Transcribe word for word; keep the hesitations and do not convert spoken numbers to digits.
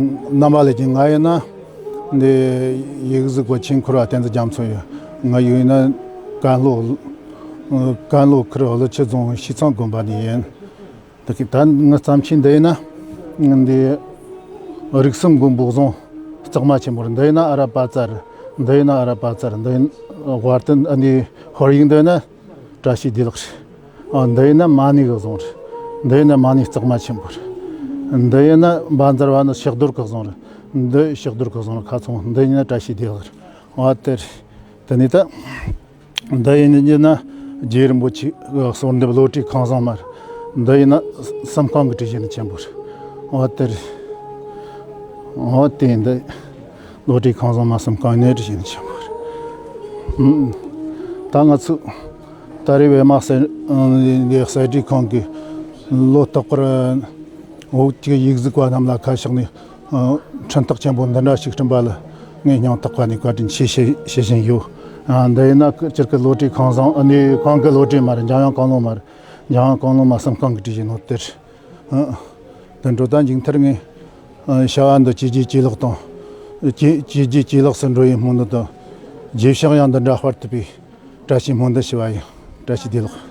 རྣམ་པ་ལྷན་རྒྱས། ང་ཡིན་ན་འདི་ཡིག་གཟུགས་པ་ཆོས་འཁོར་བ་བསྟན་འཛིན་རྒྱ་མཚོ་ཡིན། ང་ཡིན་ན་ཀན་ལྷོ་ཀན་ལྷོ་ཁུལ་ཀླུ་ཆུ་རྫོང་ཤིས་ཚང་དགོན་པ་ནས་ཡིན། ད་གི་ད་ངའི་བརྩམས་ཆོས་འདི་ཡིན་ན་འདི་རིགས་གསུམ་མགོན་པོ་གཟུངས་གཙང་མ་ཆེན་པོ་རེད། འདི་ཡིན་ན་ཨ་ར་པ་ཙ་རེད། འདི་ཡིན་ན་ཨ་ར་པ་ཙ་རེད། འདི་ཡིན་དབར་དུ་འདི་ཧོར་ཡིག་འདི་ཡིན་ན་བཀྲ་ཤིས་བདེ་ལེགས་རེད། ཨ། འདི་ཡིན་ན་མ་ཎི་གི་གཟུངས་རེད། འདི་ཡིན་ན་མ་ཎི་གཙང་མ་ཆེན་པོ་རེད། འདི་ཡིན་ན་བཛྲ་བྷ་ནི་ཕྱག་རྡོར་གི་གཟུངས་རེད། འདི་ཕྱག་རྡོར་གི་གཟུངས་རེད། ཁ་ཚང་འདི་ཡིན་ན་བཀྲ་ཤིས་བདེ་ལེགས་རེད། ཨ་དེ་རེད། དེ་ནས་ད་འདི་ཡིན་ན་རྗེ་རིན་པོ་ཆེ་གི་གསོལ་འདེབས་བློ་གྲོས་ཁང་བཟང་མ་རེད། འདི་ཡིན་ན་གསང་སྔགས་ཀྱི་སྒྲིག་གཞི་ནི་ཆེན་པོ་རེད། ཨ་དེ་རེད། ཨ་དེ་འདི། བློ་གྲོས་ཁང་བཟང་མ་གསང་སྔགས་ནས་རེ་བཞིན་ཆེན་པོ་རེད། ད་ང་ཚོས་ད་རེས་པད་མ་གསེར་འདི་གསེར་བྲིས་ཁང་གི་ལོ་རྟག་པར་བོད་ཀྱི་ཡིག་གཟུགས་པ་རྣམས་ལ་ཁ་ཕྱོགས་ནས་འཕྲིན་ཐག་ཆེན་པོ་འདི་འདྲ་ཞིག་བསྐྲུན་པ་ལ་ངས་སྙིང་ཐག་པ་ནས་བཀའ་དྲིན་ཆེ་ཞུ་ཞུ་བཞིན་ཡོད། འདི་ཡིན་ན་སྤྱིར་གྱི་བློ་གྲོས་ཁང་བཟང་ནས་གང་གི་བློ་གྲོས་མ་རེད། འཇམ་དབྱངས་གང་བློ་མ་རེད། འཇམ་དབྱངས་གང་བློ་མ་གསང་སྔགས་ཀྱི་སྒྲིག་གཞི་ནོར་དེར། ཨ། དེ་འགྲོ་ད་མཇུག་མཐར་ངས་ཨ་བྱ་བ་འདི་བྱས་རྗེས་ཇེ་ལེགས་དང་། ཇེ་བྱས་རྗེས་ཇེ་ལེགས་སུ་འགྲོ་བའི་སྨོན་འདུན་དང་། རྗེས་ཕྱོགས་ཡང་འདི་འདྲ་དཔར་ཐུབ་པའི་བཀྲ་ཤིས་སྨོན་འདུན་ཞུ་བ་ཡིན། བཀྲ་ཤིས་བདེ་ལེགས།